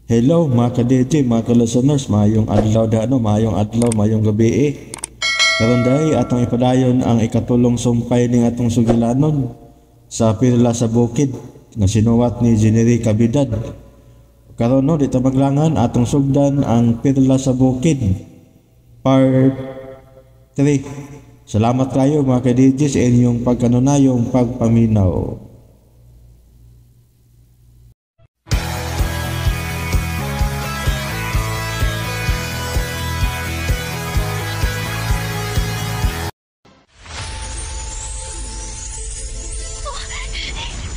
Hello mga ka-DJ, mga ka-listeners, maayong adlaw da no, maayong adlaw, maayong gabi eh. Karon dahi atong ipadayon ang ikatulong sumpay ning atong sugilanon sa Perla sa Bukid nga sinuwat ni Jenny Cavidad. Karon no, dito maglangan atong sugdan ang Perla sa Bukid Part 3. Salamat kayo mga ka-DJ sa inyong pagkanunayong pagpaminaw.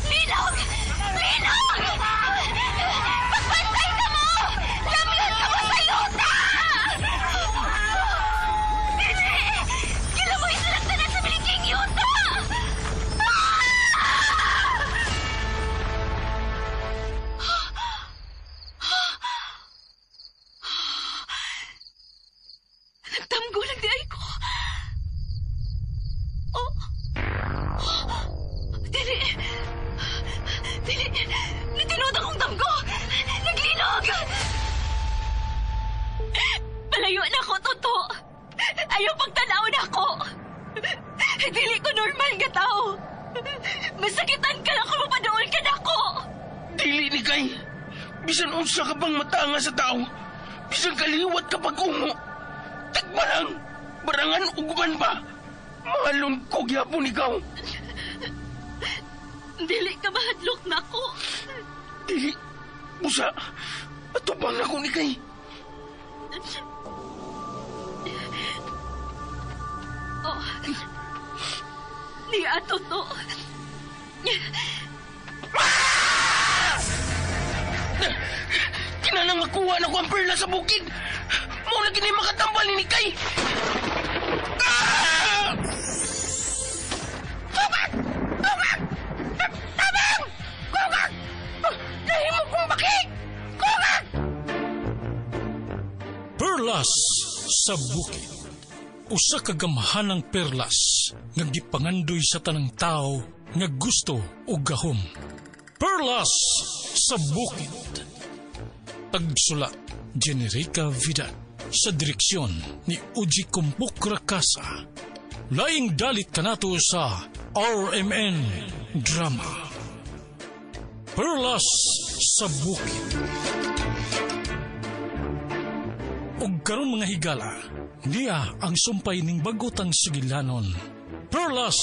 Linog! Linog! Pagbantay na mo! Lamlan ka mo sa yuta! Dili! Kilamoy silang tanan sa biliging yuta! Nagtamgo lang di ay ko. Oh! Dili! Dili! Natinud akong damgo! Naglinog! Palayo na ko, Toto! Ayaw pagtanaw na ako! Dili ko normal nga tao! Masakitan ka lang kung mapadool ka na ako! Dili ni kay. Bisan unsa ka bang matanga sa tao. Bisan kaliwat ka pag-ungo. Tagbarang! Barangan ugman ba? Mahalon ko gyapon ikaw. Dili ka mahadlok na ako. Dili. Busa. Atubang ako ni kay. Oh. Niya, Toto. Kinanang makuha na ko ang perla sa bukid. Mao na kini makatambal ni Kay. Ah! Tubag! Tubag! Tabang! Kugag! Nahimo kong baki! Kugag! Perlas sa Bukid. Usa ka gamhanang perlas nga gipangandoy sa tanang tao nga gusto og gahom. Perlas sa Bukid. Tagsulat, Generica Vidal. Sa direksyon ni Uji Kumpukra Casa. Laing dalit kanato sa RMN Drama. Perlas sa Bukid. Og karon mga higala, niya ang sumpay ning bagotang sugilanon. Perlas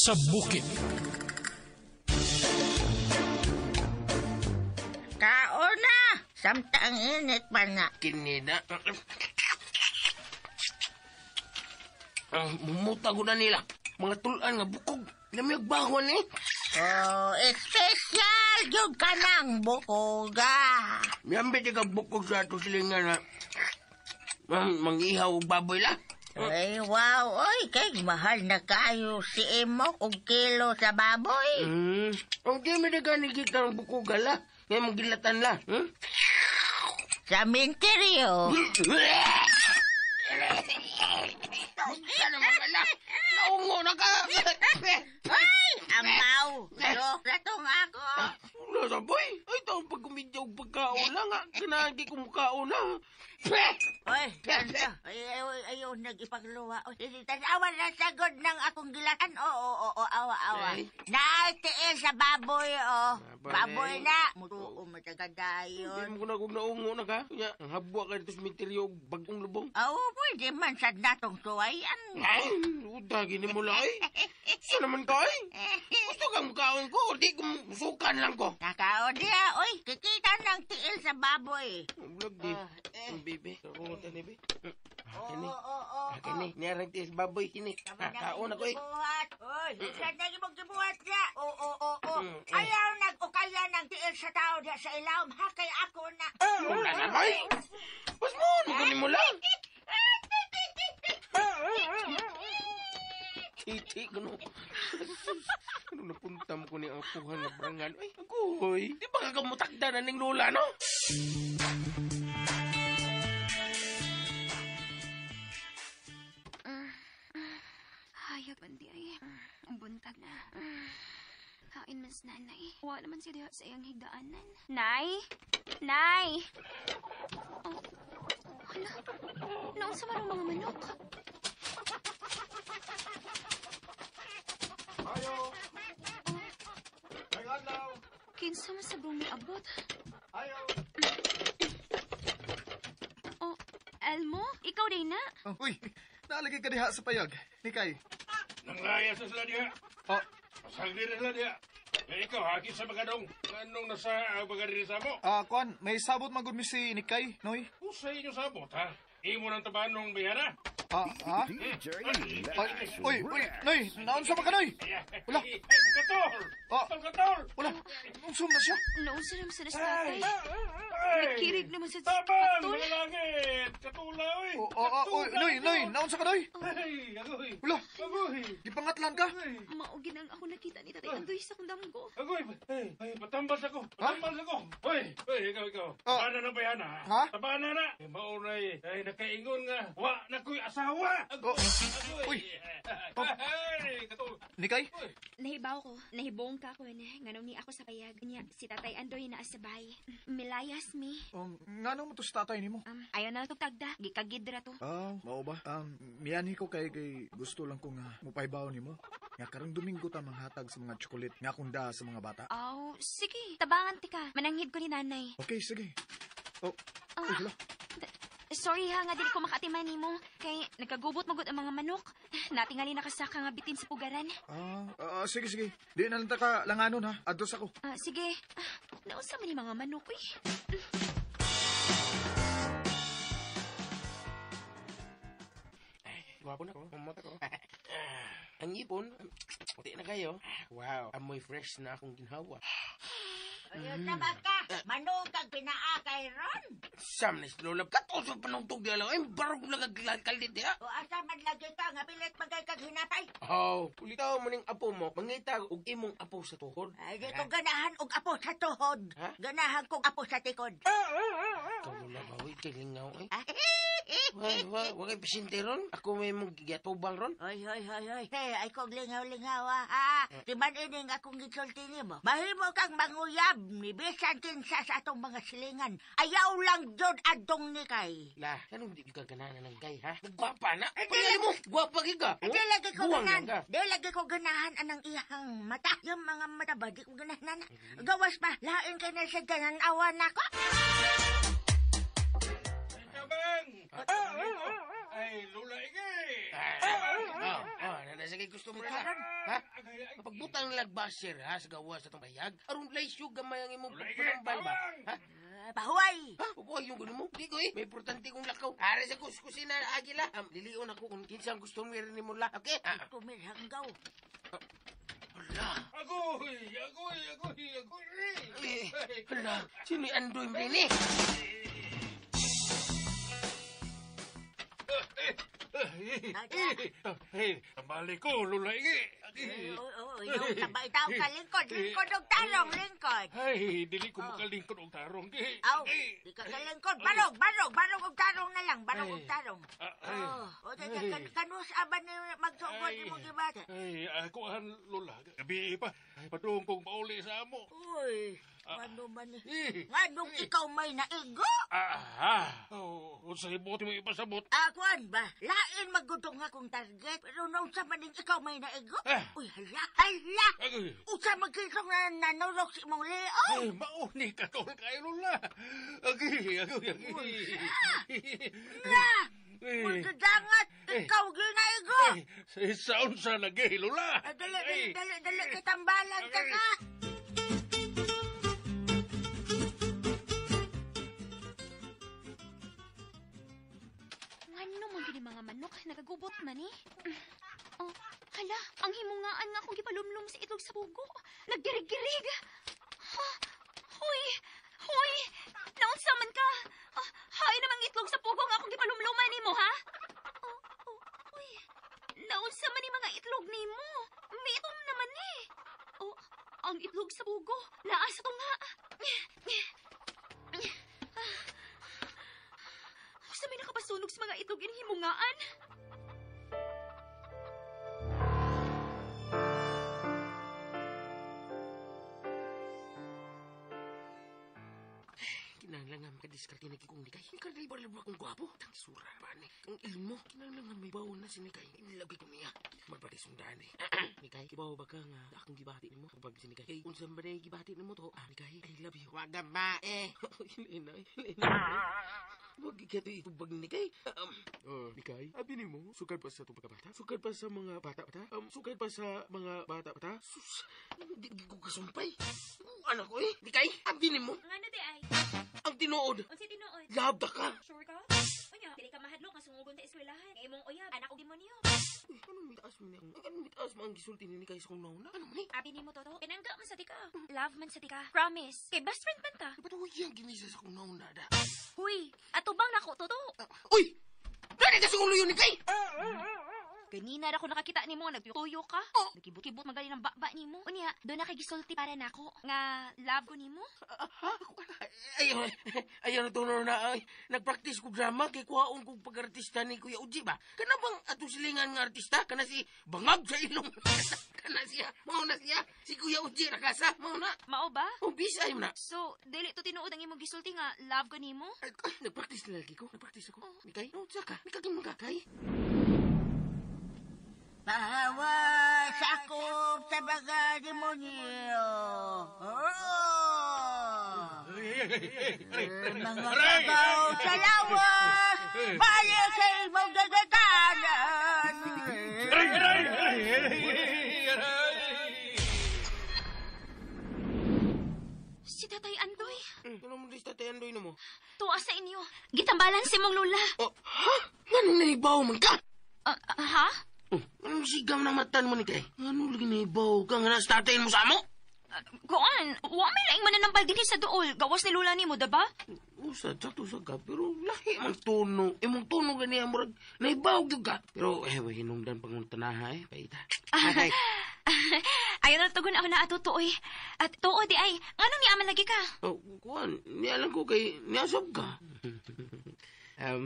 sa Bukid. Kaon na! Samtang init pa na. Kinina. Ang mumuta ko na nila. Mga tulan nga bukog. Namiyag bawan eh. Oh, espesyal yun ka ng bukog ah. Miyambit ka bukog sa ato silingan na mangihaw og baboy la. Ay, wow. Oy, kay mahal na kayo si Imok og kilo sa baboy. Ang di mi nagani kita ng bukog la. Ngayon mong gilatan la. Hmm? Sa minteryo. Ano mga la? Naungo na ka. Ay, amaw. Joke na tong ako. Wala sa boy. Ay, taong pagkumidya og pagkaon lang ha. Kanahan di kumukaon na. Oy, ay, ay, ayaw nag-ipagluwa. Oy, tanawa na sagod ng akong gilatan. Oo, oo, oo, awa, awa. Naitiil sa baboy, oh. Baboy na. Mutuo, matagadayon. Hindi mo ko na kung naungo na ka. Kaya, ang habwa ka dito sa misteryo og bagong lubong. Oo, pwede man sad natong suwayan. Ay, uda, gini mo lang ay. Saan naman ka ay? Gusto kang mukaon ko, o di kumusukan lang ko. Nakaon niya, oy, kikita ng tiil sa baboy. Vlog di. Ang bibi. Karutan ni bi. Oo, oo, oo. Kini, niyarang tiil sa baboy, kini. Kaon ako eh. Gibuhat. Oy, saan na imong gibuhat niya? Oo, oo, oo. Ayaw nag-ukaya ng tiil sa tao diya sa ilawom. Hakay ako na. Wala na ba eh? Pas mo, nugunin mo lang. Titi ko no. Ano napunta mo ko ni ang apuhan na barangan? Ay, agoy. Di ba kakamutakda na ning lola, no? Hayag man di ay. Ang buntag na. Hain Asa man si nanay? Wa naman siya diha sa iyang higdaanan. Nay? Nay! Oh, hala. Naunsa man ang mga manok? Ayo! Ay, adlaw! Kinsa man sa brong abot? Ayo! Oh, Elmo, ikaw din na? Oh, uy, naalagay ka diha sa payag. Nikay. Nanglaya sa sila diha. Oh. Pasagli na sila diha. Eh, ikaw, haki sa mga dong. Anong nasa mga diri sa mo? Ah, kuan, may sabot magud mi si Nikay, Noy. Usay inyo sabot, ha? Imo ng tabanong bayana. Ah, ha? Ay, uy, uy, Noy, naunsa man ka, Noy? Wala. Ay, katol! Ah. Katol! Wala, unsa man siya? Naunsa naman sa tatay. Nagkirig naman sa Tabang! katol. Mga langit! Katula, uy! Oh, oh, oh, uy, Noy, Noy, naunsa ka, Noy? Ay, agoy! Wala, Agoy! gipangatlan ka? Maugin ang ako nakita ni Tatay Andoy sa kong damgo. Agoy! Ay, ay, patambas ako! Patambas ako! Uy, uy, ikaw, ikaw. Ah. Tabana na bayana, ha? Ha? Tabana na! Eh, maunay, ay, nakaingon nga. Wa na ko'y asawa! Agoy! Oh. Agoy! Uy. Oh. Ay, katol! Nikay? Nahibaw ko. Nahibong ka ko na. Nganong ni ako sa payag niya. Si Tatay Andoy na asabay. Milayas mi. Ngano mo to sa tatay nimo? Ayaw na lang tagda. Gikagidra to. Ah, mao ba? Mianhi ko kay gusto lang ko nga mupaybaw nimo. Nga karong Domingo ta manghatag sa mga tsokolet nga akong daa sa mga bata. Aw, sige. Tabangan ti ka. Mananghid ko ni nanay. Okay, sige. Oh, uy, hala. Sorry ha, nga dili ko makatiman nimo. Kay nagkagubot magud ang mga manok. Natingali nakasaka nga bitin sa pugaran. Ah, sige, sige. Di na lang ta ka langanon ha. Adtos ako. Ah, sige. Naunsa man ni mga manok uy. Gwapo na ko. Ang mata ko. Ang ipon, puti na kayo. Wow, amoy fresh na akong ginhawa. Ayun na ba ka? Manong kag pinaakay ron? Sam na si Lola, katusok pa nung tugdi lang. Ay, barog nagagkallit diha. O asa man lagi ka nga pilit magay kag hinapay? Oh, ulitaw mo ning apo mo, mangita og imong apo sa tuhod. Ay, di ko ganahan og apo sa tuhod. Ha? Ganahan kog apo sa tikod. Ikaw, Lola, bawi, kilingaw eh. Ah, Wah, wah, wag kay pasyente ron. Ako may mong gigatubang ron. Oy, oy, oy, oy. Hey, ay kog lingaw-lingaw, ah. Di man ining akong gisulti nimo. Mahimo kang manguyab ni bisan kinsa sa atong mga silingan. Ayaw lang jud adtong nikay. La, anong di ka ganahan ng gay, ha? Gwapa na. Ay, mo, gwapa gid ka. Di lagi ko Buwang ganahan. lang ka. Di lagi ko ganahan anang iyang mata. Yung mga mata ba, di ko ganahan na. Gawas pa, lain ka na sa ganan awan nako. Tabang! Ay, Lola Ige! Oh, nasa kay gusto mo na. Ha? Pagbutang lagbasir ha sa gawa sa tong bayag. Aron laysyo gamay ang imong Lola Ige, pagpambal ba? tabang! Ha? Pahuway! Ha? Ubuhay yung gulo mo? Di ko eh. May importante kong lakaw. Are sa kuskusina, agila. Lilion ako kung kinsa ang gusto mo rin mo la. Okay? Ah, Kumirhanggaw. hala. Agoy! Agoy! Agoy! Agoy! Eh, hala. Sino yung andoy mo rin eh? Hey, tambali ko, Lola Ige! Oy, oy, oy, sabay tao ka, lingkod, lingkod og tarong, lingkod. Ay, dili ko makalingkod og tarong. Gi. Aw, di ka kalingkod, barog, barog, barog og tarong na lang, barog og tarong. Ay. Oh, o teka, kanus aban ni magsugod Ay. ni mong gibata. Ay, ako han, Lola. Gabi pa. Ay, padung kong pauli sa amo. Uy, ano man ni? Eh. Nganong ikaw may naigo? Aha! Oh, unsay buot mo ipasabot? Akuan ba? Lain magudong akong target, pero nung sa maning ikaw may naigo? Ah. Uy, hala, hala! Agoy. Usa magkisong na nanurok si imong leo. Ay, mauni ka tol kay Lola. Agi, agoy, agi. Na! Eh. Magdadangat, ikaw ginaigo! Ay, sa unsa lagi, Lola. Ah, Dali, dali, dali, dali, kitambalan ka ka! Ngano man gid mga manok nagagubot man eh. Oh, hala, ang himungaan nga akong gipalumlum sa itlog sa pugo. Naggirig-girig. Ha? Hoy! Hoy! Naunsa man ka? Ah, hay namang itlog sa pugo nga akong gipalumluman nimo, ha? Oh, oh, uy. Naunsa man ni mga itlog nimo? Miitom naman eh. Oh, ang itlog sa pugo. Naa sa tunga. Sa may nakapasunog sa mga itlog ining himungaan? Makadiskarte na kikong Nikay. Karibal ba akong gwapo? Tang sura ba ni? Ang ilmo, kinahanglan may bawon na si Nikay. Inilagay ko niya. Magbati sundan eh. Nikay, kibaw ba ka nga akong gibati nimo? Kapag si Nikay. Kay, unsa ba na gibati nimo to? Ah, Nikay, I love you. Wag ba eh. Ilina, ilina. Wag ikatoy itubag ni Nikay. Nikay, abi nimo, sukad pa sa itong pagkabata? Sukad pa sa mga bata-bata? Sukad pa sa mga bata-bata? Sus, hindi ko kasumpay. Anak ko eh. Nikay, abi nimo. Ngano di ay? Ang tinuod. Unsa tinuod? Love ta ka. Sure ka? Unya, dili ka mahadlok nga sungugon sa eskwelahan. Kay imong uyab, anak og demonyo. Anong mitaas mo niya? Anong mitaas mo ang gisulti ni Nikay sa kong nauna? Ano man eh? Abi nimo toto, pinangga man sa tika. Love man sa tika. Promise. Kay best friend man ta. Ba't ako iyang ginisa sa kong nauna da? Huy, atubang nako toto. Uy! Dali ka sa kong luyo, Nikay! Ganina ra ko nakakita nimo nagtuyo ka. Oh. Nagkibot-kibot magali ng baba nimo. Unya, do na kay gisulti para nako nga love ko nimo. Ayaw, ayaw na tuno na. Ay, nagpractice ko drama kay kuhaon kong pag-artista ni Kuya Uji ba? Kana bang atong silingan nga artista? Kana si Bangag sa ilong. Kana siya. Mao na siya. Si Kuya Uji rakasa. Mao na. Mao ba? Oh, bisay mo na. So, dili to tinuod ang imong gisulti nga love ko nimo? Ay, nagpractice na lagi ko. Nagpractice ako. Mikay, no, tsaka. Mikay, mga kay. Pahawa sa akop sa mga demonyo. Oh! Mga kabaw sa lawas, balik sa imong gagatanan. Aray! Aray! Aray! Aray! Si Tatay Andoy. Ano mo di sa Tatay Andoy na mo? Tuwa sa inyo. Gitambalan si mong lula. Oh, ha? Anong naibaw man ka? Ha? Oh, anong sigaw ng mata mo ni Kay? Anong lagi naibaw ka nga nasa tatayin mo sa amo? Kuan, wa may laing mananampal dinhi sa duol. Gawas ni lula nimo, diba? Usa, sakto sa ka, pero lahi mang tono. Imong tono ganiya, murag naibaw gyud ka. Pero, eh, hinungdan pang tanaha, eh. Paita. Ay, Ayaw na tugon ako na atutuoy. At tuo di ay, nganong niaman lagi ka? Oh, kuan, nialam ko kay niasab ka.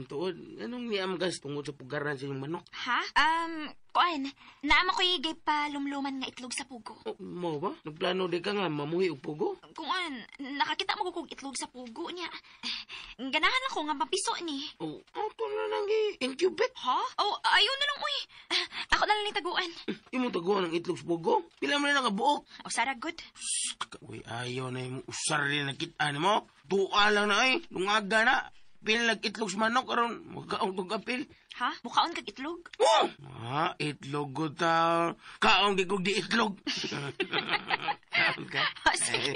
Tuod, anong niam gas tungod sa pugaran sa inyong manok? Ha? Kuan, naama ko'y gay palumluman nga itlog sa pugo. Oh, mo ba? Nagplano di ka nga mamuhi og pugo? Kuan, nakakita mo ko kog itlog sa pugo niya. Ganahan ako nga mapiso ni. Oh, ato na lang i-incubate. Ha? Oh, ayaw na lang, uy. Ako na lang taguan. Imong taguan ang itlog sa pugo? Pila man na nakabuok? O, Sara, good. Uy, ayaw na imong usar rin nakita ni mo. Tuwa lang na ay, lungaga na. Pila nag-itlog sa manok, aron magkaon kog apil. Ha? Mukaon kag itlog? Oh! Ah, itlog ko ta. Kaon di kog di itlog. Kaon ka? Sige.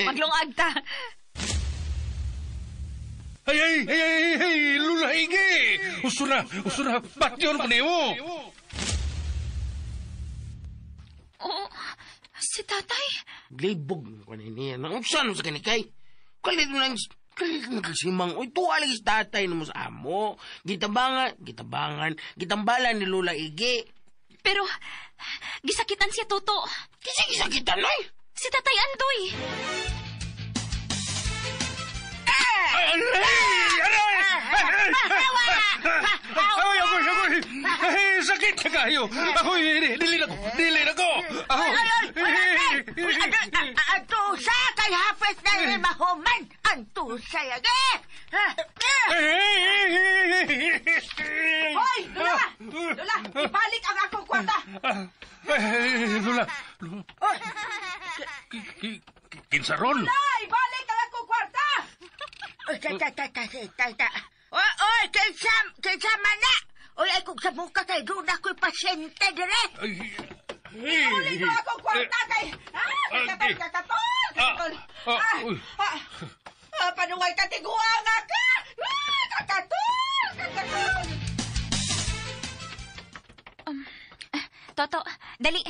Maglungag ta. Ay, ay, ay, ay, ay, Lula Ige! Uso na, batyon ko niyo! Oo, si tatay. Glibog mo ko niya. Nang usan mo sa kanikay. Kalit mo lang, kalit mo kasimang. Uy, tuwa lagi sa tatay mo sa amo. Gitabangan, gitambalan ni Lula Ige. Pero, gisakitan siya, Toto. Kasi gisakitan, oy! Si Tatay Andoy. Ay, aray! Aray! Aray! Ay, agoy, agoy! Ay, sakit na kayo! Agoy, dili na ko! Dili na ko! Ay, ay, ay! Antusa kay hapit na rin mahuman! Antusa yagi! Hoy, Lola! Lola, ibalik ang akong kwarta! Lola! Kinsaron! Lola, ibalik ang akong kwarta! Oy, ta, ta, ta, ta, ta. Oy, oy, kinsa man na! Oy, ay kung sa muka kay doon ako'y pasyente dire! Ibalik mo akong kwarta kay... Ah, kakatol, kakatol, kakatol! Ah, panuway ka, tiguanga ka! Ah, kakatol, kakatol! Toto, dali.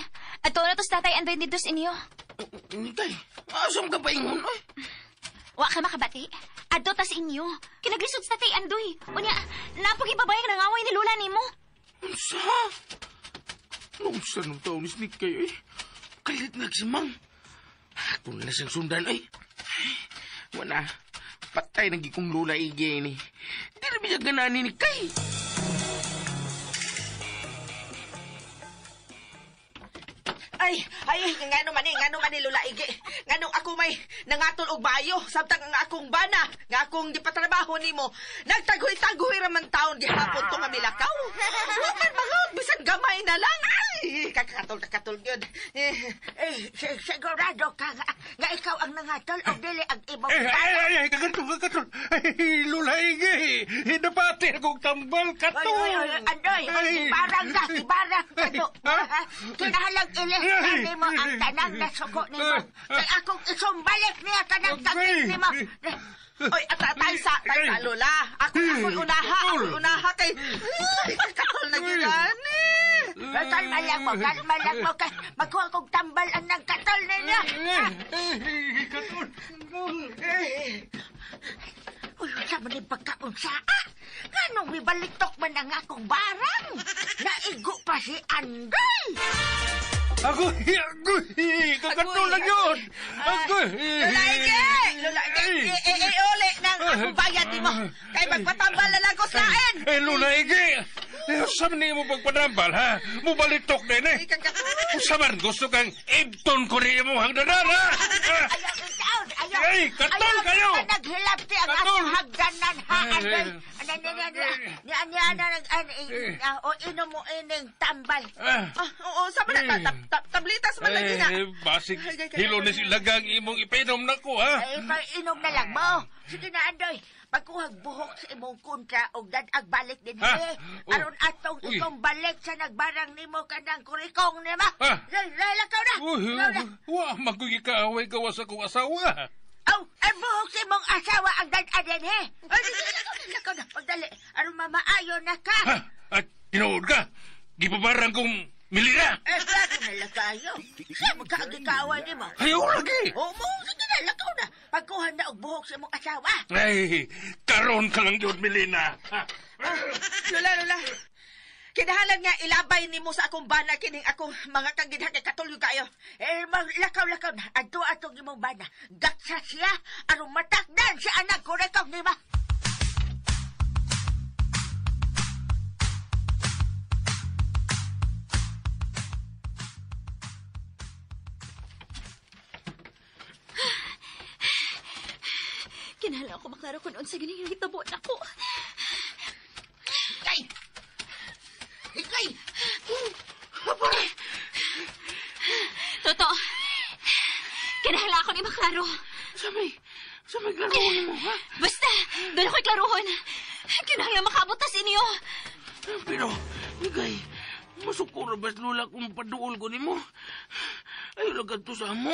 Ato na to sa Tatay Andoy dito sa inyo. Nikay, asam ka pa ingon, oy? Wa ka makabati. Adto ta sa inyo. Kinaglisod sa Tatay Andoy. Unya, napag-ibabay ang nangaway ni Lola nimo. Unsa? Unsa nung taon ni Nikay, eh? Kalit nagsimang. Ato na siyang sundan, eh. Wala. Patay na gikong Lola Ige ni. Di na biya ganani ni Kay. Ay, ay, ngano man ni Lola Ige. Ngano ako may nangatol og maayo samtang ang akong bana, nga akong gipatrabaho nimo. Nagtagoy-tagoy ra man taon gihapon to nga milakaw. Wa man mangaot bisan gamay na lang. Ay, kakatol gyud. Eh, sigurado ka nga ikaw ang nangatol o dili ang imong bana. Ay, kakatol. Ay, Lola Ige, napati akong tambal katol. Ay, Andoy, ibarang ka, ibarang ka to. Kinahalang ilista nimo ang tanang nasuko nimo. Kay akong isumbalik niya tanang tangik nimo. Oy, atay sa Lola. Ako'y unaha kay kakatol na gyud. Kalma lang mo. Kay magkuha kong tambal ang nagkatol ninyo. Katol. Uy, sa man yung pagkaunsa, ah? Anong mibalitok man ang akong barang? Naigo pa si Andoy! Agoy! Kakatol lang yun! Agoy! Lola Ige! Lola Ige! Uli ng akong bayad nimo. Kay magpatambal na lang ko sa lain! Eh, Lola Ige! Saan niyo mo pagpadambal, ha? Mubalitok din, eh! Usaman, gusto kang ibton ko rin mo hangdanan, ha? Ayaw, itaon! Ayaw! Ay, katol kayo! Ayaw, naghilapti ang akong hagdanan, ha? Andoy! O, inom mo ining tambal. Oo, sama na, tablitas man lagi na. Basig, hilo ni silagang imong ipainom na ko, ha? Ay, painom na lang mo. Sige na, Andoy. Pagkuhag buhok sa imong kontra o dadag balik din. Aron atong itong balik sa nagbarang nimo kanang kurikong nima. Lakaw na! Wa, magkikikaaway gawas akong asawa. Aw, ang buhok sa imong asawa ang dadag din, he. Lakaw na, pagdali. Aron mamaayo na ka. Ha? At tinuod ka? Gipabarang kong Milina! Eh, klaro na lang kayo. Siya magkaagikaaway ni mo. Ayaw lagi! Oo, mo, sige na, lakaw na. Pagkuha na og buhok sa imong asawa. Ay, karon ka lang yun, Milina. Lola, Lola. Kinahalan nga ilabay nimo sa akong bana kining akong mga kagidha kay katulyo kayo. Eh, maglakaw-lakaw na. Adto atong imong bana. Gatsa siya, aron matakdan si anak ko rekaw nima. Kinahanglan ako maklaro kung unsa gini hitabo nako. Ikay! Ikay! Toto! Kinahanglan ako ni maklaro. Sa may klaruhon mo, ha? Basta, doon ako'y klaruhon. Kinahanglan makaabot ta sa inyo. Pero, Ikay, masukura ba's lula kung paduol ko nimo? Ayaw lang ganito sa amo.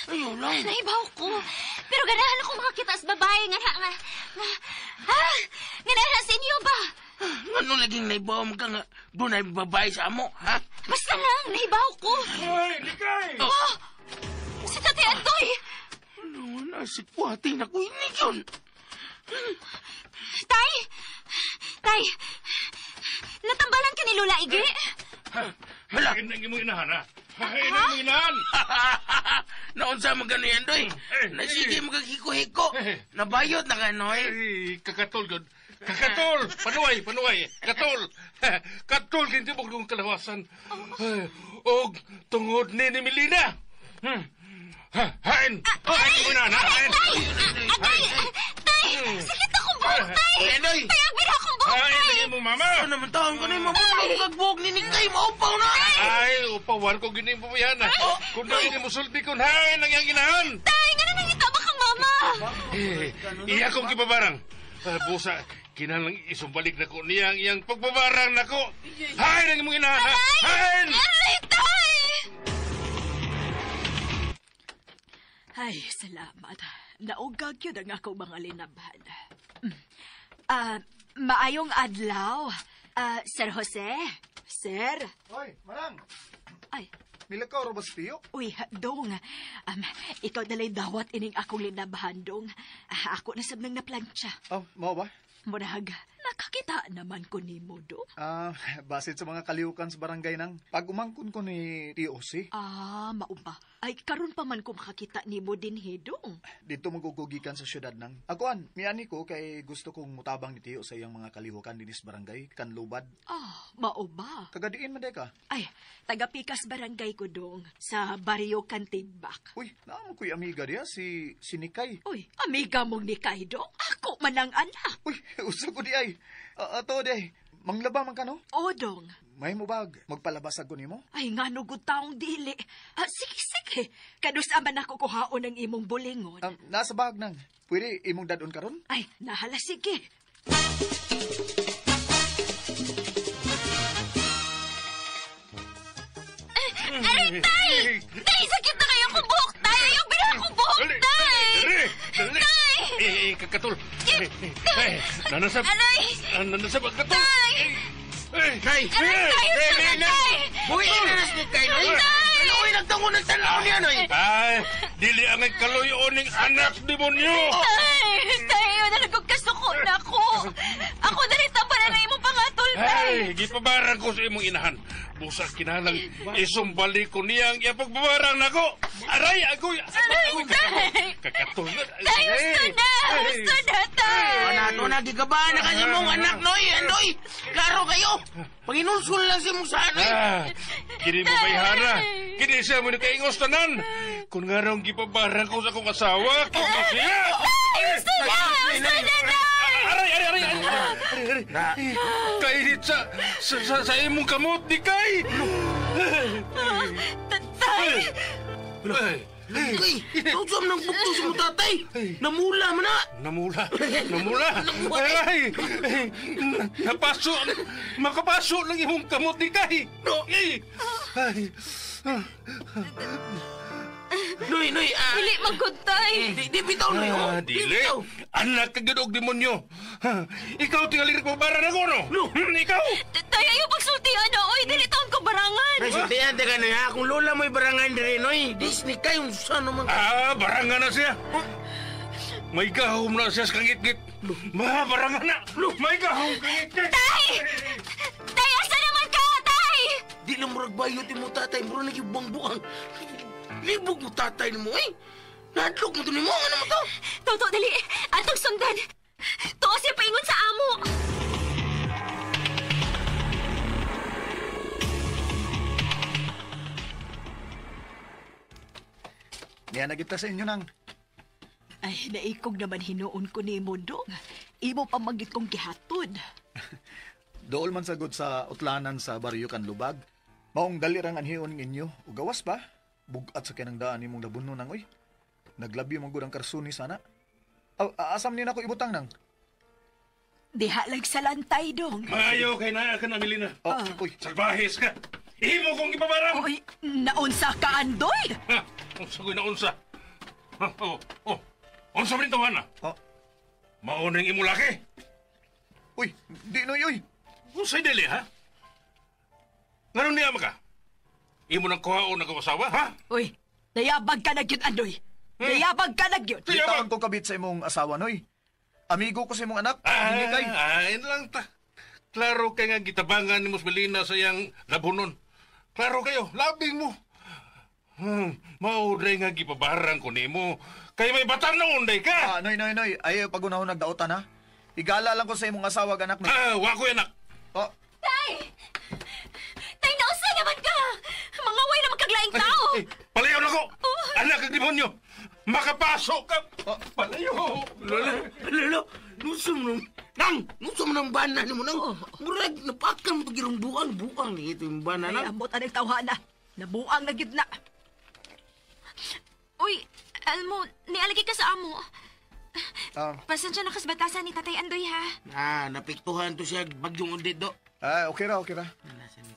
Ayaw lang. Naibaw ko. Pero ganahan akong makakita sa babae nga nga nga nga sa inyo ba? Ano laging naibaw mo ka nga doon ay babae sa amo, ha? Basta lang, naibaw ko. Ay, likay! Oh, si Tate Andoy! Ano, nasikwati na ko ini yun. Tay! Tay! Natambalan ka ni Lola Ige? Hala! Ay, mo inahan, ha? Ay, mo inahan! Naunsa mo gano'n yan, Doy? Nasige mo kag hiko-hiko. Nabayot na ka, Noy. Ay, kakatol, God. Kakatol! Panuay, panuay. Katol! Katol, hindi mo kong kalawasan. Og tungod ni Melina. Hain! Hain mo inahan, ha? Hain! Agay! Tay! Sakit akong buhok, Tay! Doy! Tay, agbira akong buhok, Ay, Tay! sige mo, mama! Ano naman taon ko na yung mabulong kagbuhok ni Nikay? Maupaw na! Ay, upawan ko gini mo yan. Kung na ini musulti kun, hain ang iyang inahan! Tay, nga na nangita ba kang mama? Eh, iya kong kibabarang. Busa, kinahanglang isumbalik na ko niya ang iyang pagbabarang nako. Hain ang imong inahan, ha? Hain! Aray, Tay! Ay, salamat. Naugag yun ang akong mga linabhan. Maayong adlaw. Sir Jose? Sir? Hoy, Marang! Ay. Milakaw ra ba sa tiyo? Uy, Dong. Ikaw nalay dawat ining akong linabhan, Dong. Ako na sab nang naplantsa. Oh, mao ba? Murag, Nakakita naman ko nimo do. Basit sa mga kaliukan sa barangay nang pag umangkon ko ni TOC. Ah, mauba. Ay, karon pa man ko makakita nimo din hidong. Dito magugugikan sa syudad nang. Akoan, miani ko kay gusto kong mutabang ni Tio sa iyang mga kalihukan dinis barangay, kanlubad. Ah, mauba. Kagadiin man ka. Ay, tagapikas barangay ko dong sa Barrio Kantigbak. Uy, naamo ko'y amiga diya si Nikay. Uy, amiga mong Nikay dong? Ako man ang anak. Uy, usa ko di ay. Ato di ay. Manglaba man ka no? O dong. May mubag, magpalabas ako nimo? Ay, nga no, good taong dili. Sige, sige. Kanus-a man ako kuhaon ang imong bulingon. Nasa bag nang. Pwede imong dadon karon? Ay, nahala, sige. Aray, tay! Tay, sakit na kayo kong buhok, tay! Ayaw, bira akong buhok, tay! Tay! Eh, kakatol. Eh, nanasab. Aray! Nanasab ang katol. Tay! Tay! Aray, tay! Aray, tay! Buhi na nas ni Kay, noy! Kaloy, nagtango ng tanaw niya, noy! Ay, dili ang kaloy-oning anak demonyo! Tay! Tay, ayaw na nagkasuko na ako! Ako na rin tampanan na imong pangatol, tay! Ay, gipabarang ko sa imong inahan. Busa kinalang isumbali ko niya ang iyapagbabarang nako. Aray, agoy! Aray, tay! Kakatol! Tay, gusto na! Gusto na, tay! Ano na, gigabaan na kasi mong anak, noy! Andoy! Klaro kayo! Panginulsul lang si mong saan, noy! Kini mo bayhana! Kini siya mo ni kaingos tanan! Kung nga raw gipabarang ko sa akong asawa, kini siya! Tay, gusto na! Gusto na, tay! Aray, aray, aray! Aray, aray! Kainit sa imong kamot, di kay! Tay! Ay! Kay, tausam ng bukto sa mong tatay! Namula man na! Namula! Namula! Aray! Napaso! Makapaso lang imong kamot ni kay! Ay! Ay! Noy, noy! Dili magkuntay! Di bitaw, noy! Dili! Anak ka gud og demonyo! Ikaw tingali ko bara na ko, no? Ikaw! Tay, ayaw pagsultian na! Oy, dili taon ko barangan! Nay, sultian, teka, noy, ha? Kung lola mo'y barangan dire, noy, Disney kayo, saan naman? Barangan na siya! May gahom na siya sa kangit-ngit! Barangan na! May gahom kangit-ngit! Tay! Tay, asa naman ka, tay? Di lang murag bayot mo, tatay. Murag nagibang-buang. Libog mo, tatay mo, eh! Nadlok mo to ni mo, ano mo to? Toto, dali! Atong sundan! Tuo siya paingon sa amo! Niya nagita sa inyo nang. Ay, naikog naman hinuon ko ni Mundo. Imo pa magit kong gihatod. Dool man sagod sa utlanan sa baryo Kanlubag. Maong dali rang anhion ninyo. Ugawas ba? Bugat sa kinang daan nimong labuno nang oy. Naglabyo man gud ang karsuni sana. Asam ni nako ibutang nang. Diha lang sa lantay dong. Maayo kay naa ka na, Melina. Oh, uy. Salbahis ka. Imo kong ipabarang. Uy, naunsa ka, Andoy. Ha, unsa ko'y naunsa? Ha, oh, oh. Unsa man ito, Hana? Oh. Maunang imo laki. Uy, di noy, uy. Unsay dili, ha? Nganong niya ka? Imo nang kuhaon ang asawa, ha? Uy, nayabag ka na gyud, Andoy. Nayabag ka na gyud. Di taon ko kabit sa imong asawa, noy. Amigo ko sa imong anak. Hindi kay. Ay, lang ta. Klaro kay nga gitabangan ni Mos Melina sa iyang labunon. Klaro kayo, labing mo. Mauday nga gipabarang ko nimo. Kay may batang na unday ka. Noy, noy, noy. Ay, pagunahon nagdaotan, ha? Igala lang ko sa imong asawa, anak, noy. Wa ko anak. Oh. Tay! Tay, nausa naman ka! Mangaway na magkaglaing tao! Ay, palayo na ko! Anak ang demonyo! Makapasok ka! Palayo! Lolo, lolo, nusum nung... Nang! Nusum nang bana ni mo, nang! Murag, napakan mo ito girong buang, buang ni ito yung bana, Ay, nang! ambot anang tawhana. Nabuang na gyud na. Uy, Almo, nialagi ka sa amo. Pasensya na kasbatasan ni Tatay Andoy, ha? Napiktuhan to siya, bagyong undid, do. Okay ra, okay ra.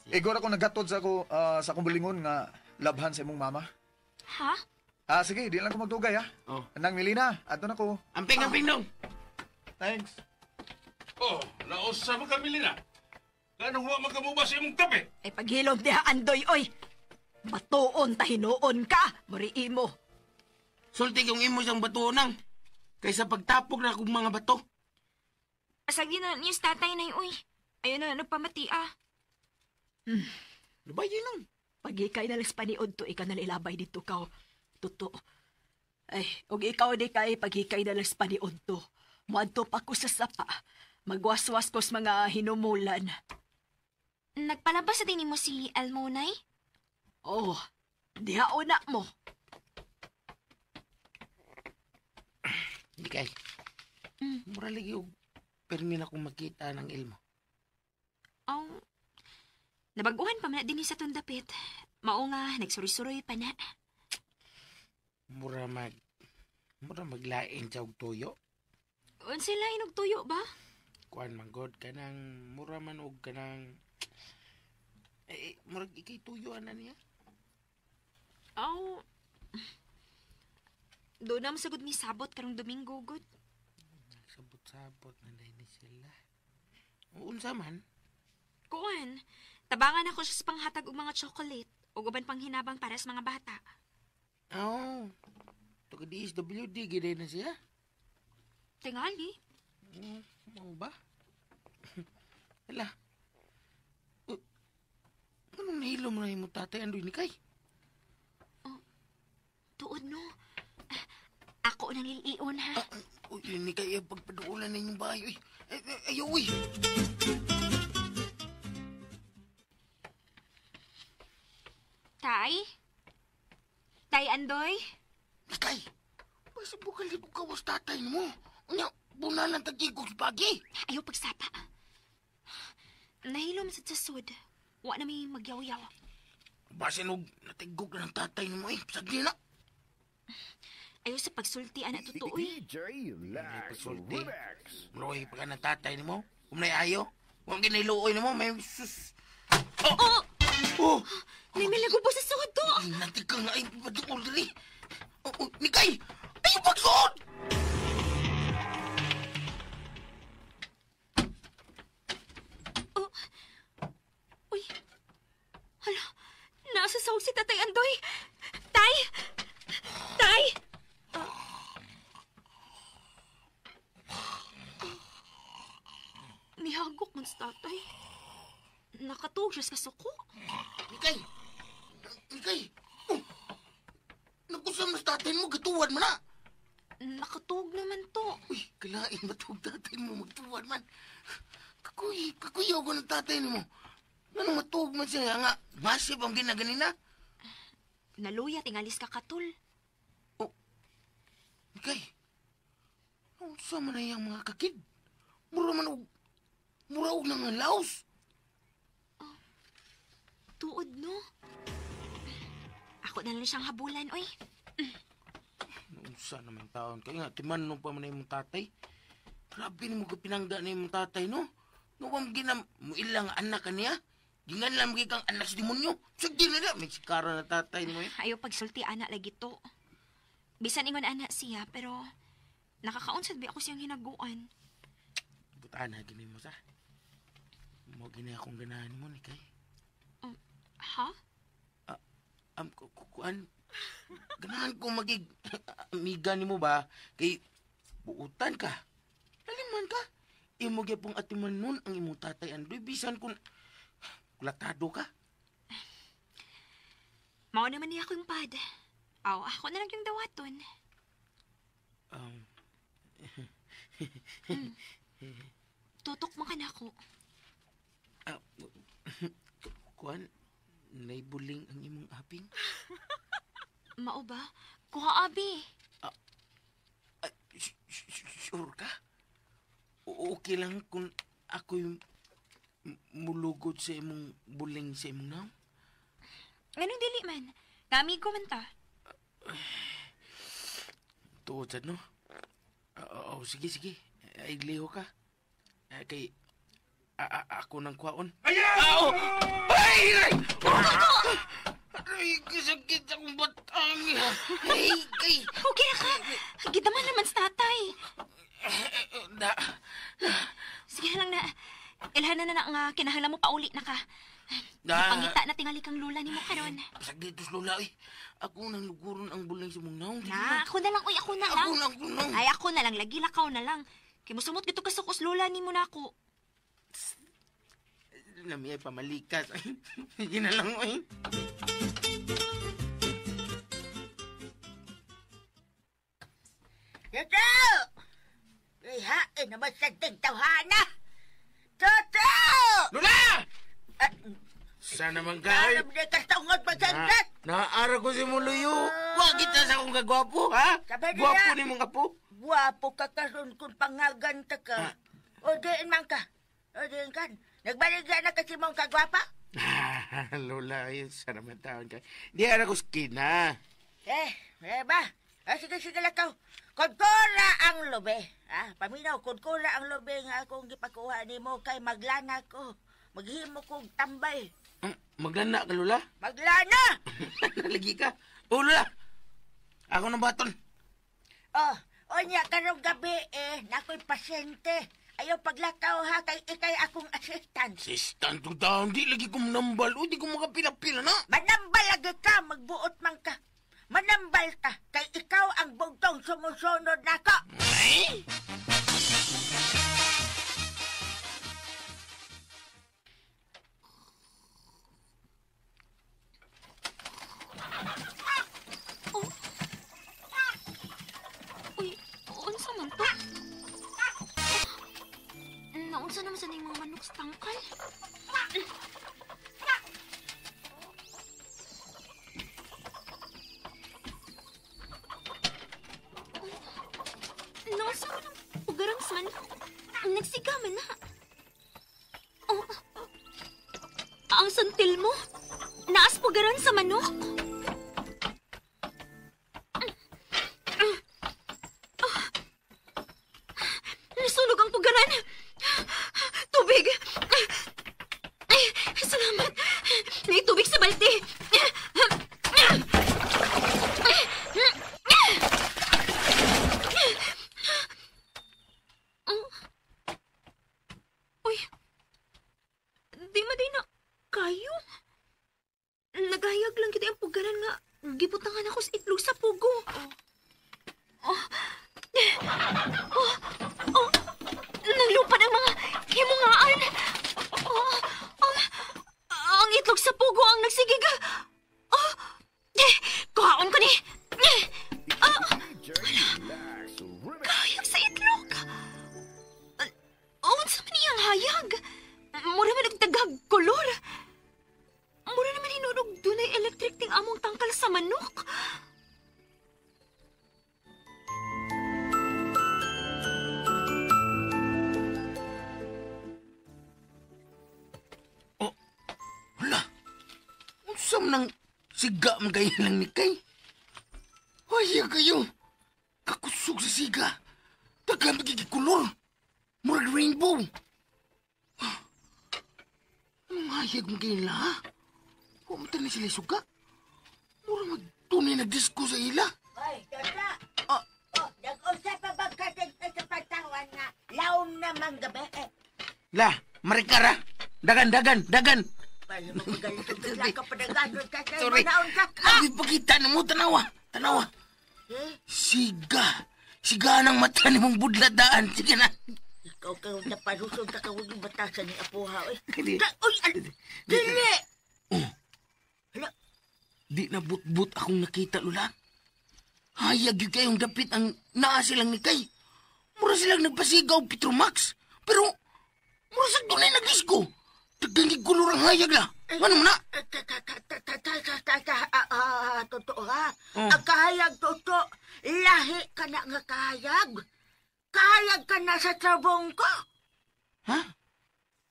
Igor ako naghatod sa ako sa akong bulingon nga labhan sa imong mama. Ha? Sige, di lang ko magdugay, ha? Oh. Nang Melina, adto na ko. Amping, amping dong. Thanks. Oh, nausa mo ka, Melina. Ganong wa magkamuba sa imong kape? Ay, paghilom diha, Andoy, oy. Batuon ta hinuon ka, muri imo. Sulti yung imo siyang batuon nang. Kaysa pagtapok na akong mga bato. Asagi na niyo sa tatay na uy. Ayun na, nagpamati ah. Lubay yun nung. Pagikay na lang sa paniod to, ikaw na ilabay dito kaw. Totoo. Ay, og ikaw di kay paghikay na lang sa paniod to. Muadto pa ko sa sapa. Magwaswas ko sa mga hinumulan. Nagpalabas sa din mo si Elmo, Nay? Oh, diha una mo. Hindi kay. Mura lagi og permi na akong makita ng Elmo. Aw, nabaguhan pa man na din sa tundapit. Mao nga, nagsuroy-suroy pa na. Mura maglain sa og tuyo. Unsa lain og tuyo ba? Kuan man god kanang mura man og kanang murag ikay tuyo ana niya. Aw, doon na masagod mi sabot karong Domingo gud. Sabot-sabot na dahil ni sila. Unsa man? Kuan, tabangan ako siya sa panghatag og mga chocolate ug uban pang hinabang para sa mga bata. Aw, taga DSWD gid na siya. Tingali. Mao ba? Hala. Anong nahilo mo na yung tatay andoy ni Kay? Oh, tuod no. Ako nang lilion ha. Uy, ni Kay, pagpaduulan na inyong bahay. Uy, ayaw, uy. Tay? Tay Andoy? Nikay, basta bukal di kawas tatay mo. Unya, bunalan tag-igog sa pagi. Ayaw pagsapa. Nahilo man sa sud. Wa na may magyaw-yaw. Basin og natigog na ng tatay mo eh. Sagdi na. Ayaw sa pagsulti, anak, totoo eh. DJ Lax Pagsulti. Remix. Mroy pa ka ng tatay mo. Kung may ayo, kung giniluoy mo, may sus. Oh! Oh! Oh! May malagubo sa suod to! Nanti ka nga ay padukol dali. Oh, oh, Nikay! Ayaw pagsuod! Oh. Uy. Hala, nasa sahog si Tatay Andoy. Tay! Tay! Nihagok man si tatay. Nakatuog siya sa kasuko. Nikay! Nikay! Oh! Nagkusam na sa tatay mo, gatuwad man na! Nakatuog naman to. Uy, kalain matuog tatay mo, magtuwad man. Kakuyaw ko ng tatay mo. Anong matuog man siya nga? Masip ang ginaganina. Naluya, tingalis ka katul. Oh, Nikay, unsa man na iyang mga kakid? Mura man og, mura og nang laos. Oh, tuod, no? Ako na lang siyang habulan, oy. Unsa naman taon kay nga timan nung pa man imong tatay. Grabe nimo kapinangga ni imong tatay, no? Nuwam ginam mo ilang anak kaniya. Gingan lang gyud kang anak sa demonyo. Sige na na, may sikara na tatay nimo eh. Ayaw pagsulti ana lagi to. Bisan ingon ana siya pero nakakaunsad ba ako siyang hinaguan. Butaan na gini mo sa. Mo gini akong ganahan mo ni kay. Ha? Kuan ganahan ko magig amiga nimo ba kay buutan ka. Laliman ka. Imo gyapong atiman nun ang imong tatay Andoy bisan kun kulatado ka. Mao naman niya akong pad. Aw, ako na lang yung dawaton. Tutok man ka na ako. Kuan, naibuling ang imong aping? Mao ba? Kuha abi. Sure ka? Okay lang kung ako'y mulugod sa imong buling sa imong naong? Ganun dili man. Kamigo man ta. Tuod sad, no? Oo, sige, sige. Ay, liho ka. Kay, ako nang kwaon. Ay! Ay! Ay! Aray, kasakit akong batang. Ay, kay! Okay na ka. Gidaman naman sa tatay. Na. Sige na lang na. Ilhan na na nga kinahanglan mo pauli na ka. Pangita na tingali kang lula ni mo karon. Pasag dito sa lula eh. Ako nang luguron ang buling sa mong naong. Na, ako na lang. Uy, ako na lang. Ako na, ako na. Ay, ako na lang. Lagi lakaw na lang. Kay mosamot gito ka sa kuslola nimo nako. Lami ay pamalikas. Sige na lang, oy. Toto! Ihain naman sa tigtawhana! Toto! Lula! Sana man ka, oy. Alam niya kastaungod pagsandat! Naara ko si Muluyo. Wa kita sa akong kagwapo, ha? Gwapo ni mong apo. Gwapo ka karon kung pangagan ta ka. O diin man ka. O diin kan. Nagbaligya na kasi mong kagwapa? Lola, ayun, sana man taon ka. Di ara ko skin, ha? Eh ba? Ah, sige, sige lakaw. Kudkura ang lobe. Ah, paminaw, kudkura ang lobe nga akong gipakuha nimo kay maglana ko. Maghimo kong tambay. Maglana ka, Lola? Maglana! Nalagi ka. Oh, Lola! Ako ng baton. Oh, onya, karong gabi eh, nakoy pasyente. Ayaw paglakaw ha, kay ikay akong assistant. Assistant ko daw, di lagi ko manambal. O, di ko makapila-pila na. Manambal lagi ka, magbuot man ka. Manambal ka, kay ikaw ang bugtong sumusunod nako. Ay! Oh. Uy, unsa man to? Naunsa naman sa ning mga manok sa tangkal? Naunsa man ang pugarang sa manok? Nagsiga man na. Oh, ang santil mo? Naas pugaran sa manok? Nasunog ang pugaran! Tubig! Ay, salamat! May tubig sa balde! Uy! Di ma day na kayo? Nagahayag lang kita ang pugaran nga gibutangan ako sa itlog sa pugo. Oh. Oh. Oh. Nanglupa ng mga himungaan. Oh, ang itlog sa pugo ang nagsigig. Oh, kuhaon ko ni. Ah, kahayag sa itlog. Unsa man iyang hayag? Mura man og dagag kolor. Mura naman hinunog dunay electric ting among tangkal sa manok. Hala, unsa man ang siga man kayo lang ni Kay? Ay, kayo. Kakusog sa siga. Daghang magiging kolor. Murag rainbow. Anong hayag man kayo nila, ha? Huwag mo na sila suga. Mura magtunay na disco sa ila. Oy, Toto! Oh, nag-usa pa bang katig sa patawan nga laom namang gabi eh? La, marikara. Dagan, dagan, dagan. Sorry. Ako'y pakita na mo, tanawa. Tanawa. Siga. Siga ng mata ni mong budladaan. Sige na. Ikaw kayo naparusog ka kawag yung batasan ni Apuha. Uy, dili! Hala. Di na but-but akong nakita, Lula. Hayag yun kayong dapit ang naa silang ni Kay. Mura silang nagpasigaw, Petromax. Pero, mura sa dunay nag-disco. Tagang gulor ang hayag la. Ano mo na? Totoo ha. Ang kahayag totoo. Lahi ka na nga kahayag. Kahayag ka na sa trabong ko. Ha?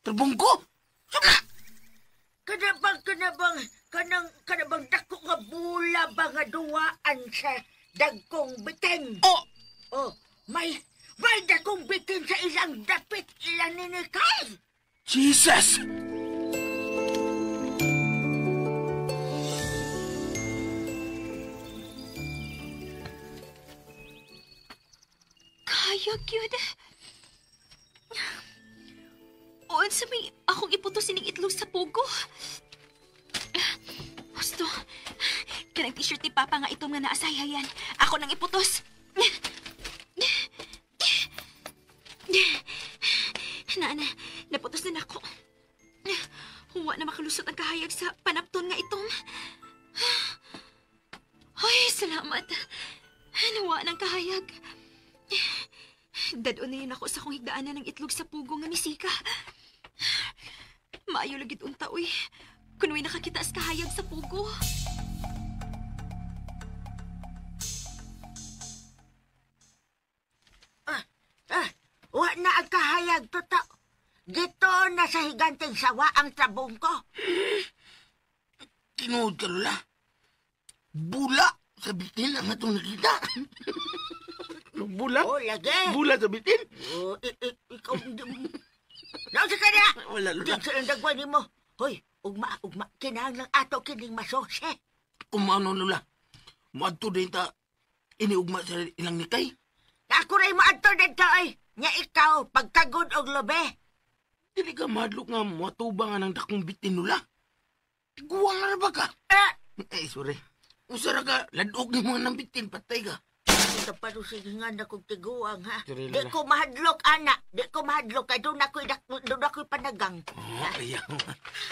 Trabong ko? Saan na? Kanabang dako nga bula ba nga duwaan sa dagkong bitin? Oh! Oh, may dagkong bitin sa ilang dapit ilang ninikay. Jesus! Kahayag yun. Unsa may akong iputos sining itlog sa pugo. Gusto, kanang t-shirt ni Papa nga itom nga naasayayan. Ako nang iputos. Na, naputos na nako. Huwa na makalusot ang kahayag sa panapton nga itong. Ay, salamat. Nawa ng kahayag. Dadon na yun ako sa kong higdaanan ng itlog sa pugo nga misika. Maayo lagid unta, uy. Kunway nakakita as kahayag sa pugo. Wa na ang kahayag, totoo. Dito na sa higanteng sawa ang trabong ko. Tinuod ka, Lola. Bula sa bitin ang atong nakita. Bula? Oh, lagi. Bula sa bitin? Oh, ikaw. Nausa ka na! Wala, Lola. Tigsa ang dagwan ni mo. Hoy, ugma. Kinahanglang ato kining masose. Kung maano, Lola. Maadto din ta iniugma sa ilang nikay. Ako rin maadto din ta, ay. Nga ikaw, pagkagod og lobe. Dili ka madlok nga matubang nga ng dakong bitin, Lola. Guwang na ba ka? Eh, sorry. Usara ka, ladog ni mga nang bitin, patay ka. Ito pa rin sige nga na kong tiguang, ha? Sorry, Di Lola. ko mahadlok, ana. Di ko mahadlok. Kay doon ako'y panagang. Oh, ayaw.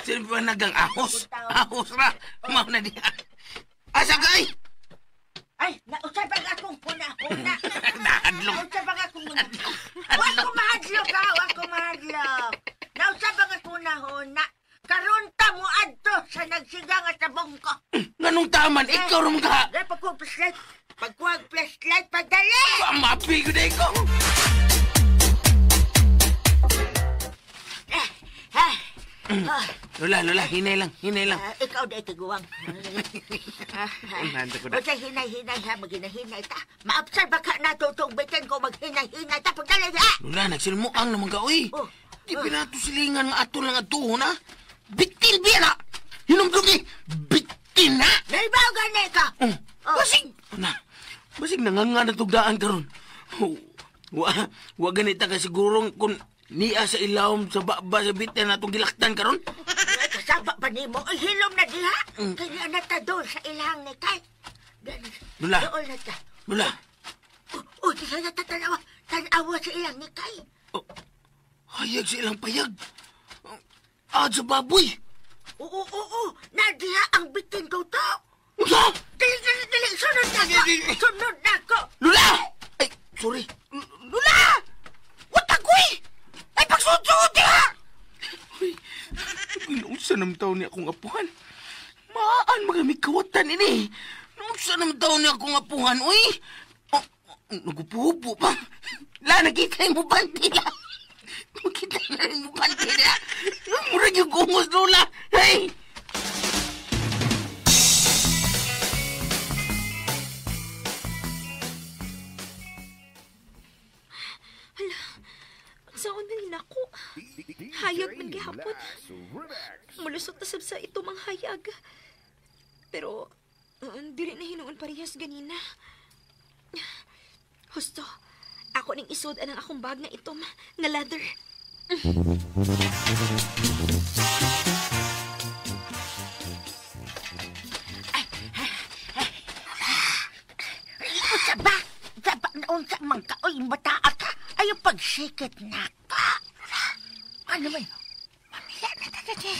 Sino panagang? Ahos. Ahos ra. Mao na diha. Asa kay? Ay, nausap ang akong huna-huna. Nahadlok. Nausap ang akong huna. Wa ko mahadlok, ha? Wa ko mahadlok. Nausap ang akong huna-huna. Karon ta mo adto sa nagsigang at tabong ko. Nganong taman? Ikaw rin ka. Dahil pagkuha flashlight. Pagkuha flashlight, pagdali! Pamapi ko na ikaw. Lola, hinay lang. Ikaw na itiguang. Unahan ko na. O siya, hinay-hinay ha, maghinay-hinay ta. Ma-observe ka na tutong bitin ko, maghinay-hinay ta. Pagdali ha! Lola, nagsilmuang naman ka, uy. Oh. Di pinato silingan nga ato lang atuhon, ha? Bitin, biya na! Hinumdumi! Bitin, ha? Naibaw gani ka! Oh. Basig! Na, basig nanganga na tugdaan karon. Wa ganita ka siguro kung niya sa ilawom sa baba sa bitin na itong gilaktan karon. Kasaba pa nimo, ay hilom na diha. Kaya na ta doon sa ilang ni Kay. Lula. Doon na ta. Lula. Oh, di na ta tanawa. Tanawa sa ilang ni Kay. Oh, hayag sa ilang payag. Ah, sa baboy. Oo. Nadiha ang bitin ko to. Unsa? Dali. Sunod na ko. Sunod na ko. Lula! Ay, sorry. Lula! Watagoy! Ay, pagsunod-sunod diha! Ay, naunsa naman taon niya akong apuhan. Maan magamit kawatan ini. Naunsa naman taon niya akong apuhan, uy. Oh, nagupuhupo pa. La, nakita mo banti la. Nakita na rin mo banti la. Murag yung gungos, Lola. Hey! Hala, saan man nako? Hayag man gihapon. Mulusot na sab sa ito mang hayag. Pero, dili na hinuon parehas ganina. Husto, ako ning isod anang akong bag nga itom, nga leather. Unsa ba? Unsa unsa man ka? Uy, bataa ka. Ayaw pagsikit na ka. Ano man? Mamaya na ta, dati.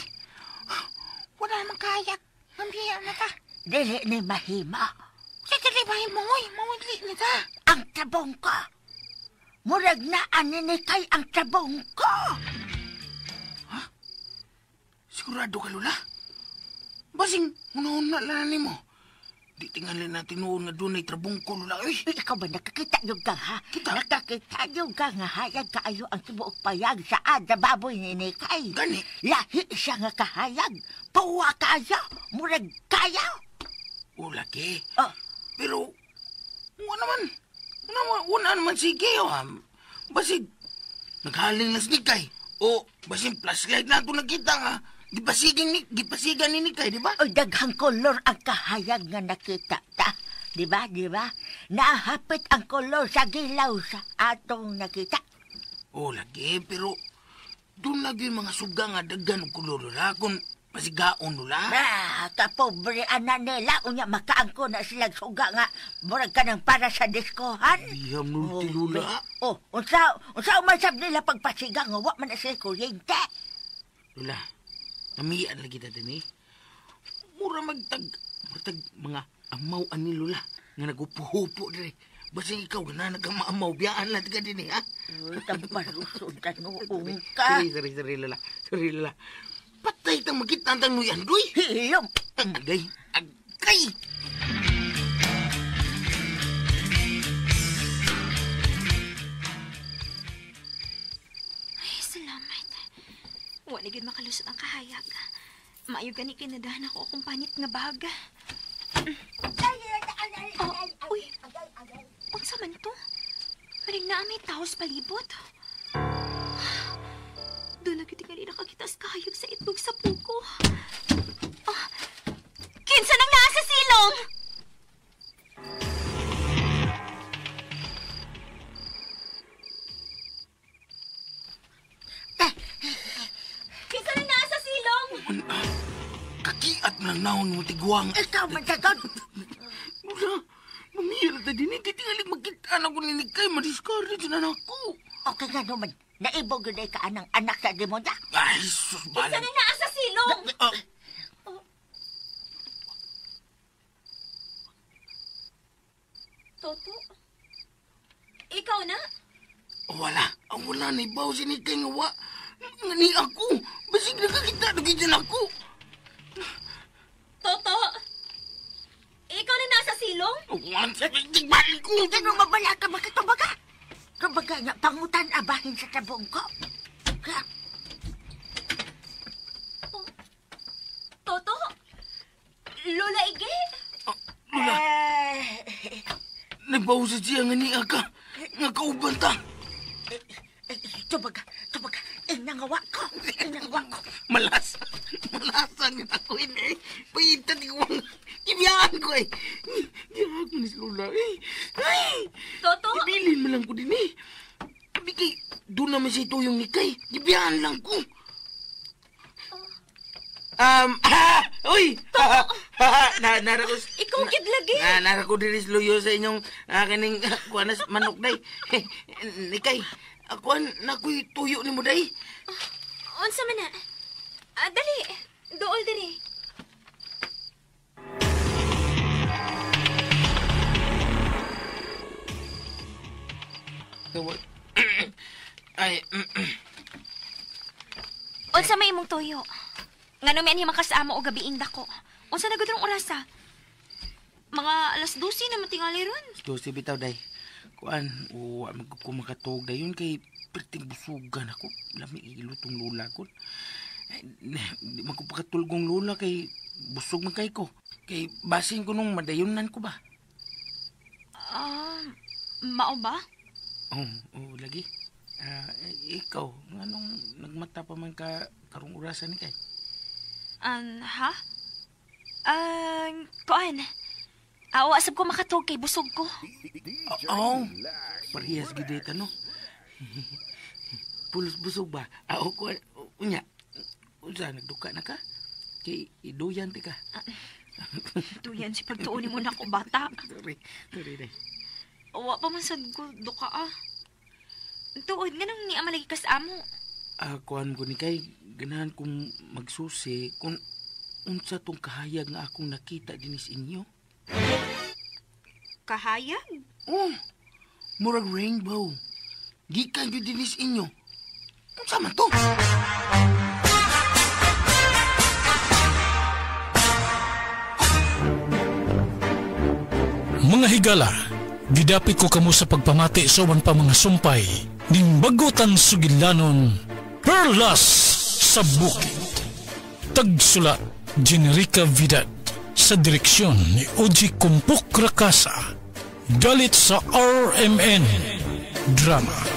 Wala naman kayak. Mamaya na ta. Dili ni mahima. Sa dili mahimo, uy. Mawili na ta. Ang tabong ko. Murag na aninikay ang tabong ko. Ha? Sigurado ka, Lola? Basing, una-una lang ni mo. Di tingalin natin noon nga doon ay trabong ko, Lola. Uy. Ikaw ba nakakita yung ka, ha? Kita? Nakakita yung ka nga hayag kaayo ang tibuok payag sa ada baboy ni Nikay. Gani? Lahi siya nga kahayag. Puwa kayo. Murag kayo. O, laki. Oh. Pero, wala naman. Wala naman sige, oh, ha? Basig, naghaling na si Nikay. O, basig flashlight na ito nakita nga. Gipasigan ni Nikay, di ba? O, daghang kolor ang kahayag nga nakita ta. Di ba, di ba? Nahapit ang kolor sa gilaw sa atong nakita. O, lagi, pero doon lagi mga suga nga daghan og kolor, ha? Kung Pasigaon, Lula. Ah, kapobre ana nila. Unya, makaangko na sila suga nga. Murag ka ng para sa diskohan. Biham nulti, Lula. Oh, unsa umasab nila pagpasiga nga wa man na sila kuryente. Lula, namian lagi ta din eh. Mura magtag mga amaw ani Lula nga nagupuhupo dire. Basta ikaw gana nagamaamaw biyaan lang ka din eh, ha? Uy, tampalusod ka noong ka. Sorry, Lula. Sorry, Lula. Patay tang makita ang nuyan, doy. Hiyom. Agay, agay! Ay, salamat. Wala gyud makalusot ang kahayag. Maayo gani kinadahan ako akong panit nga bag. Oh, uy. Unsa man to? Maring naa may taos palibot. Doon na tingali nakakita sa kahayag sa itlog sa puko. Ah, kinsa nang naa sa silong? Kinsa nang naa sa silong? Kakiat na naon mo tigwang. Ikaw man sagod. Lula, mamira ta din. Hindi tingali magkita na ko ninikay. Madiscourage na nako. Okay nga naman. Naibog yun ay kaanang anak sa demonya. Ay, sus, Kinsa nang naa sa silong? Toto? Ikaw na? Wala. Wala na ibaw si Nikay nga wa. Nga ni ako. Basig nakakita na ganyan ako. Toto? Ikaw na nasa silong? Tigbalin ko. Hindi mo mabala ka makitubaga. Kumbaga nga, pangutan abahin sa tabong ko. Ha? Oh. Toto? Lola Ige? Lola. Nagbaw sa siya nga niya ka. Nga kauban ta. Tubaga, tubaga. Inangawa ko. Inangawa ko. Malasa. Malasa nga ako ini. Paita di ko. Ibiyaan ko eh. Gihag mo ni si Lola eh. Ay! Toto? Ibilin mo lang ko din eh. Abi kay, doon naman sa ito yung nikay. Ibiyaan lang ko. Uy! Nara ko... Ikaw gid lagi. Nara ko diri sa luyo sa inyong kaning kuanas manok day. Nikay, kuan na ko'y tuyo ni mo day. Unsa man na? Dali, dool diri. Ay, Unsa may imong tuyo? Ngano may anhi makasama o gabiing dako? Unsa na gud rong orasa? Mga 12:00 na matingali ron. 12 bitaw day. Kuan, wa man ko makatuog dayon kay perting busugan ako. Lami ilutong lola ko. Di man ko pakatulgong lola kay busog man kay ko. Kay basin ko nung madayonan ko ba? Mao ba? Oh, lagi. Ikaw, nganong nagmata pa man ka karong orasan ni kay? Ha? Kuan. Awa, asab ko makatog kay busog ko. Oh, parehas gid dito, no? Pulos busog ba? Kuan, unya. Unsa, nagduka na ka? Kay iduyan ti ka. Duyan si pagtuon mo na ko bata. Sorry, day. Wa pa man sad ko duka ah. Tuod nga nang niya malagi kas amo. Kuan ko ni kay ganahan kong magsusi kung unsa tong kahayag nga akong nakita dinis inyo. Kahayag? Oh, murag rainbow. Gikan gyud dinis inyo. Unsa man to? Mga higala, gidapit ko kamo sa pagpamati sa uban pa mga sumpay ning bagutan sugilanon Perlas sa Bukid. Tagsulat Generica Vidad sa direksyon ni Oji Kumpok Rakasa. Galit sa RMN Drama.